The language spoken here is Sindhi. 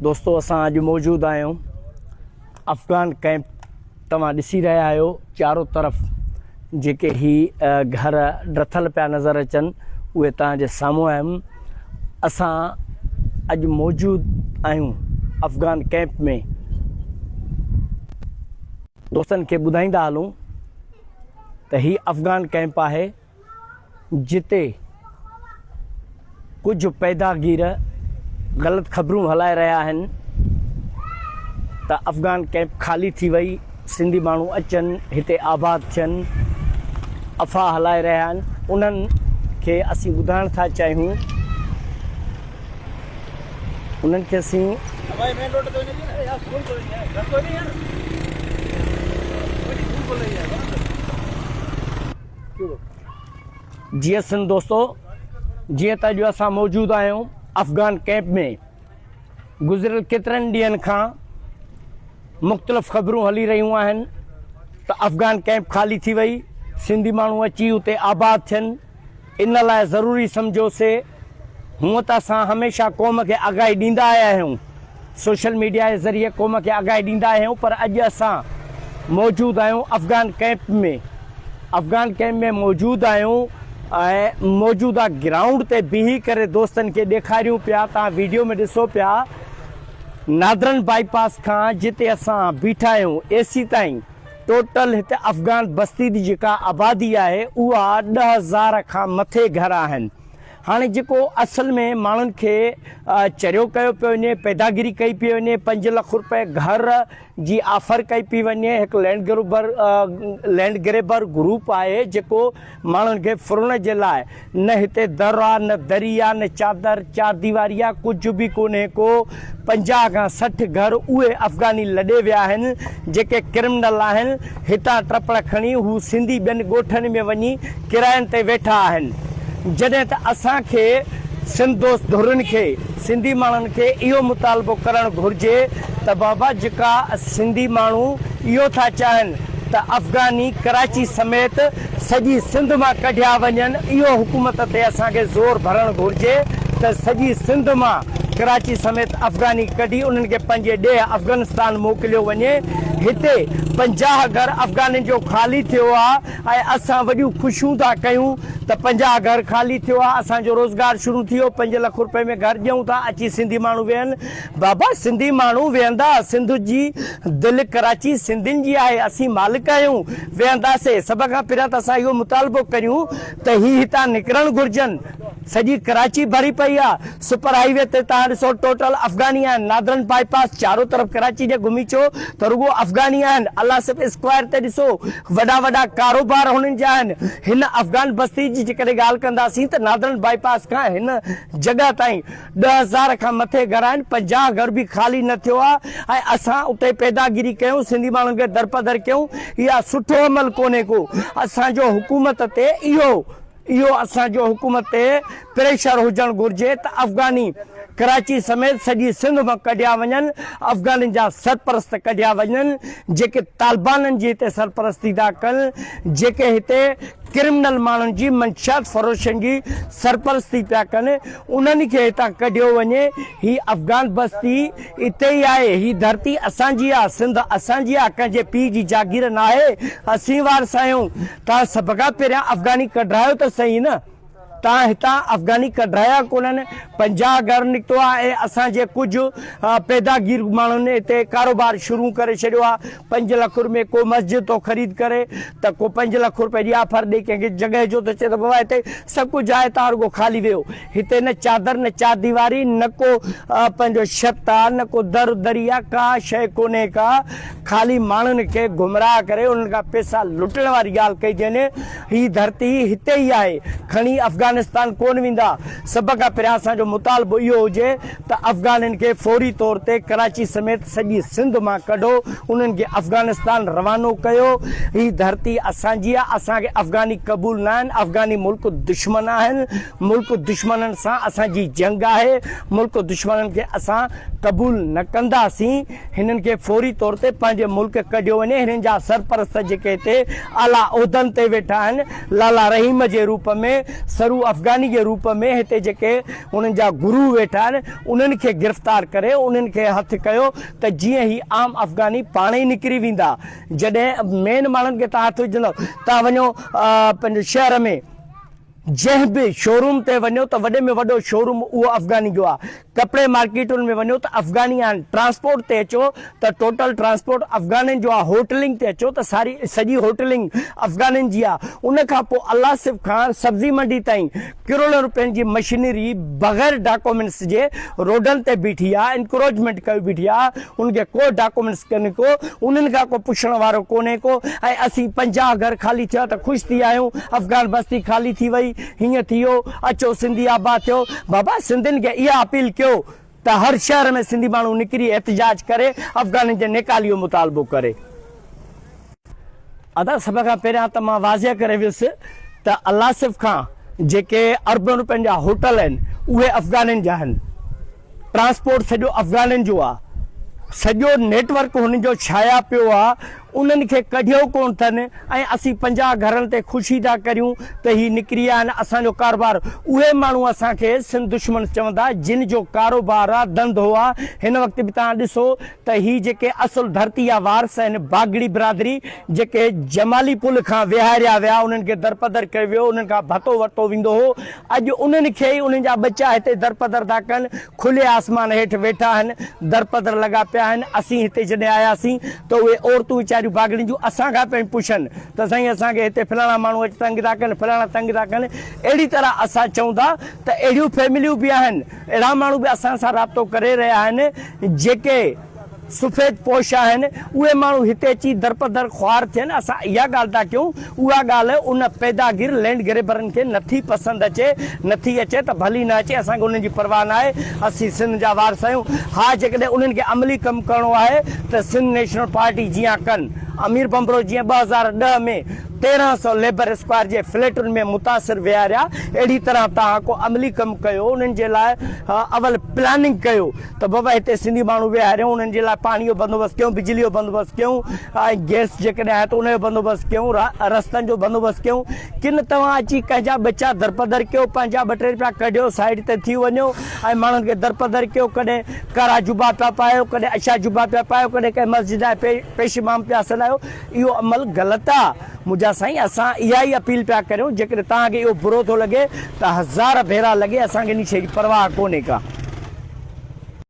دوستو اسان اڄ موجود آهيون افغان ڪئمپ توهان ڏسي رهيا آهيو چارو طرف جيڪي هي گهر ڊٿل پيا نظر اچن اهي توهان جي سامهون آهن اسان اڄ موجود آهيون افغان ڪئمپ ۾ دوستن کي ٻڌائيندا هلون ته هي افغان ڪئمپ آهي جتي ڪجهه پيداگير غلط خبرون هلائي رهيا آهن ته افغان ڪئمپ خالي ٿي وئي، سنڌي ماڻهو اچن هتي آباد ٿين، افواهه هلائي رهيا آهن، انهن کي اسين ٻڌائڻ ٿا چاهيون انهن کي اسين. جيئي سنڌ دوستو جيئن ته اڄ اسان موجود آهيون افغان ڪئمپ ۾ گذريل ڪيترن ڏينهن کان مختلف خبرون هلي رهيون آهن ته افغان ڪئمپ خالي ٿي وئي سنڌي ماڻهو اچي اتي آباد ٿين ان لاء ضروري سمجهيوسي هونء ته اسان هميشه قوم کي آگاهي ڏيندا آيا آهيون، سوشل ميڊيا جي ذريعي قوم کي آگاهي ڏيندا آيا آهيون پر اڄ اسان موجود آهيون افغان ڪئمپ ۾ افغان ڪئمپ ۾ موجود آهيون ۽ موجوده گرائونڊ تي بيهي ڪري دوستن کي ڏيکاريون پيا توهان ويڊيو ۾ ڏسو پيا نادرن بائي پاس کان جتي اسان بيٺا آهيون ايسي تائين ٽوٽل هتي افغان بستي جي جيڪا آبادي آهي اها 10,000 کان مٿي گهر آهن. هاڻي جيڪو اصل ۾ ماڻهن کي چريو ڪيو پيو وڃي، پيداگيري ڪئي پئي وڃي، پنج لک روپيه گهر جي آفر ڪئي پئي وڃي، هڪ لينڊ گروبر لينڊ گريبر گروپ آهي جيڪو ماڻهن کي ڦرڻ جي لاء نه هتي در آ نه دري آ نه چادر چار ديواري آ ڪجهه به ڪونهي ڪو 50 کان 60 گهر اهي افغاني لڏي ويا آهن جيڪي ڪرمنل آهن هتان ٽپڙ کڻي هو سنڌي ٻين ڳوٺن ۾ وڃي ڪراين تي ويٺا آهن جڏهن ته اسان کي سنڌ دوست ڌرين کي سنڌي ماڻهن کي اهو مطالبو ڪرڻ گهرجي ته بابا جيڪا سنڌي ماڻهو اهو ٿا چاهن ته افغاني ڪراچي سميت سڄي سنڌ مان ڪڍيا وڃن اهو حڪومت تي اسان کي زور ڀرڻ گهرجي ته سڄي سنڌ مان ڪراچي سميت افغاني ڪڍي انهن کي پنهنجي ڏيهه افغانستان موڪليو وڃي هتي 50 گهر افغانين جو خالي ٿيو آ ۽ اسان وڏيون خوشيون ٿا ڪيون ته 50 گهر خالي ٿيو آ اسان جو روزگار شروع ٿي ويو پنج لک روپئي ۾ گهر ڏيون ٿا اچي سنڌي ماڻهو ويهن بابا سنڌي ماڻهو ويهندا سنڌ جي دل ڪراچي سنڌين جي آهي اسين مالڪ آهيون ويهنداسي سڀ کان پهريان ته اسان اهو مطالبو ڪريون ته هي هتان نڪرڻ گهرجن سڄي ڪراچي ڀري پئي آ سپر هائي وي تي توهان ڏسو ٽوٽل افغاني آهن نادرن بائي پاس چارو طرف ڪراچي جي گهمي چو ته رڳو افغاني آهن الله صرف اسڪوائر تي ڏسو وڏا وڏا ڪاروبار هنن جا آهن هن افغان بستي جي جيڪڏهن ڳالهه ڪنداسين ته نادرن بائي پاس کان هن جڳهه تائين 10,000 کان مٿي گهر آهن 50 گهر به خالي نه ٿيو آ ۽ اسان اتي پيداگيري ڪيون سنڌي ماڻهن کي درپدر ڪيون اها سٺو عمل ڪونهي ڪو اسان جو حڪومت تي اهو اهو اسان جو حڪومت تي پريشر هجڻ گهرجي ته افغاني ڪراچي سميت سڄي سنڌ مان ڪڍيا وڃن، افغانين جا سرپرست ڪڍيا وڃن، جيڪي طالبانن جي هتي سرپرستي ٿا ڪن، جيڪي هتي ڪرمنل ماڻهن جي منشيات فروشن جي سرپرستي پيا ڪن، انهن کي هتان ڪڍيو وڃي، هي افغان بستي اتي ئي آهي، هي ڌرتي اسان جي آ، سنڌ اسان جي آ، ڪنهن جي پيء جي جاگير ناهي، اسين وارث آهيون، توهان سڀ کان پهريان افغاني ڪڍرايو ته سهي نه، توهان هتان افغاني ڪڍرايا ڪونهن، 50 گهر نڪتو آ ۽ اسان جي ڪجهه پيداگير ماڻهن هتي ڪاروبار شروع ڪري ڇڏيو آ، پنج لک روپيه ڪو مسجد ٿو خريد ڪري ته ڪو پنج لک روپيه جي آفر ڏئي ڪنهن کي جڳهه جو ٿو چئي ته بابا هتي سڀ ڪجهه آهي توهان رڳو خالي ويهو. هتي نه چادر نه چارديواري نه ڪو پنهنجو ڇت آ نه ڪو در دري آ ڪا شيء ڪونهي ڪا خالي ماڻهن کي گمراهه ڪري انهن کان پيسا لٽڻ واري ڳالهه ڪئي ٿي وڃي هي ڌرتي هتي ئي آهي کڻي افغانستان ڪونه ويندا سڀ کان پهريان اسان جو مطالبو اهو هجي ته افغانين کي فوري طور تي ڪراچي سميت سڄي سنڌ مان ڪڍو انهن کي افغانستان روانو ڪيو هي ڌرتي اسان جي آ اسان کي افغاني قبول ناهن افغاني ملڪ دشمن آهن ملڪ دشمنن سان اسان جي جنگ آهي، ملڪ دشمنن کي اسان قبول نه ڪنداسين، هنن کي فوري طور تي پنهنجي ملڪ ڪڍيو وڃي، هنن جا سرپرست جيڪي هتي اعليٰ عهدن تي ويٺا آهن، لالا رحيم جي روپ ۾، سرو افغاني جي روپ ۾ هتي جيڪي هنن انهن جا گرو ويٺا آهن انهن کي گرفتار ڪري انهن کي هٿ ڪيو ته جيئن هي عام افغاني پاڻ ئي نڪري ويندا جڏهن مين ماڻهن کي توهان هٿ وجهندو توهان وڃو پنهنجو شهر ۾ جنهن به شوروم تي وڃو ته وڏي ۾ وڏو شوروم اهو افغاني جو آهي ڪپڙي مارڪيٽن ۾ وڃو ته افغاني آهن ٽرانسپورٽ تي اچو ته ٽوٽل ٽرانسپورٽ افغانين جو آهي هوٽلنگ تي اچو ته ساري سڄي هوٽلنگ افغانين جي آهي ان کان پوء الله صف کان سبزي منڊي تائين ڪروڙين روپين جي مشينري بغير ڊاڪومينٽس جي روڊن تي بيٺي آهي انڪروچمينٽ ڪيو بيٺي آهي ان کي ڪو ڊاڪومينٽس ڪونهي ڪو انهن کان ڪو پڇڻ وارو ڪونهي ڪو ۽ اسين 50 گهر خالي ٿيا ته خوش ٿي آيون افغان بستي خالي ٿي وئي هيئن ٿي ويو اچو سنڌي آباد ٿيو بابا سنڌين کي اها اپيل ڪيو ته هر شهر ۾ سنڌي ماڻهو نڪري احتجاج ڪري افغانين جي نيڪالي جو مطالبو ڪري. ادا سڀ کان پهريان ته مان واضح ڪري ويس ته الاصف کان جيڪي اربين روپين جا هوٽل آهن اهي افغانين جا آهن ٽرانسپورٽ سڄو افغانين جو آهي سڄو نيٽ ورڪ هنن جو ڇايا پيو آهي انهن کي ڪڍيو ڪون اٿن ۽ اسين 50 گهرن تي خوشي ٿا ڪريون ته هي نڪري آيا آهن اسان جو ڪاروبار اهي ماڻهو اسان کي سنڌ دشمن چوندا جن جو ڪاروبار آهي ڌنڌو آهي هن وقت به توهان ڏسو ته هي جيڪي اصل ڌرتي جا وارث آهن باگڙي برادري جيڪي جمالي پل کان ويهاريا ويا انهن کي درپدر ڪيو ويو انهن کان ڀتو ورتو ويندو هو اڄ انهن کي ئي انهن جا ٻچا هتي درپدر ٿا ڪن کلي آسمان هيٺ ويٺا آهن درپدر لڳا پيا آهن اسين هتي جڏهن آياسين ته اهي عورتون ويچاريون باگڙين جون اسان کان پيون پڇن ته سائين اسان کي هتي فلاڻا ماڻهو اچي تنگ ٿا ڪن فلاڻا تنگ ٿا ڪن اهڙي طرح اسان چئون ٿا ته اهڙيون فيمليون به آهن اهڙا ماڻهو به اسان سان رابطو ڪري رهيا آهن جيڪي سفيد پوش آهن اهي ماڻهو هتي اچي درپدر خوار ٿين اسان اها ڳالهه ٿا ڪيون اها ڳالهه ان پيداگير لينڊ گريبرن کي نٿي پسند اچي نٿي اچي ته ڀلي نه اچي اسان کي انهن جي پرواهه ناهي اسين سنڌ جا وارث آهيون ها جيڪڏهن انهن کي عملي ڪم ڪرڻو آهي ته سنڌ نيشنل پارٽي جيان ڪن امير ڀنڀرو جيئن 2010 ۾ 1300 ليبر اسڪوائر جي فليٽن ۾ متاثر ويهاريا اهڙي طرح توهان ڪو عملي ڪم ڪيو انهن جي لاء اول پلاننگ ڪيو ته بابا هتي سنڌي ماڻهو ويهاريون انهن جي لاء پاڻي جو بندوبست ڪيون بجلي جو بندوبست ڪيون ۽ گئس جيڪڏهن آهي ته ان جو بندوبست ڪيون رستن جو بندوبست ڪيون ڪن توهان اچي ڪنهن جا ٻچا درپدر ڪيو پنهنجا ٻه ٽي روپيا ڪڍيو سائيڊ تي ٿي وڃو ۽ ماڻهن کي درپدر ڪيو ڪڏهن ڪارا جبا پيا پايو ڪڏهن اڇا جبا پيا پايو ڪڏهن ڪنهن مسجد جا پيش امام پيا سڏايو اهو عمل غلط آ منهنجا سائين اسان اها ئي اپيل پيا ڪريون جيڪڏهن توهان کي اهو برو ٿو لڳي ته هزار ڀيرا لڳي اسان کي ان شيء جي پرواهه ڪونهي ڪا.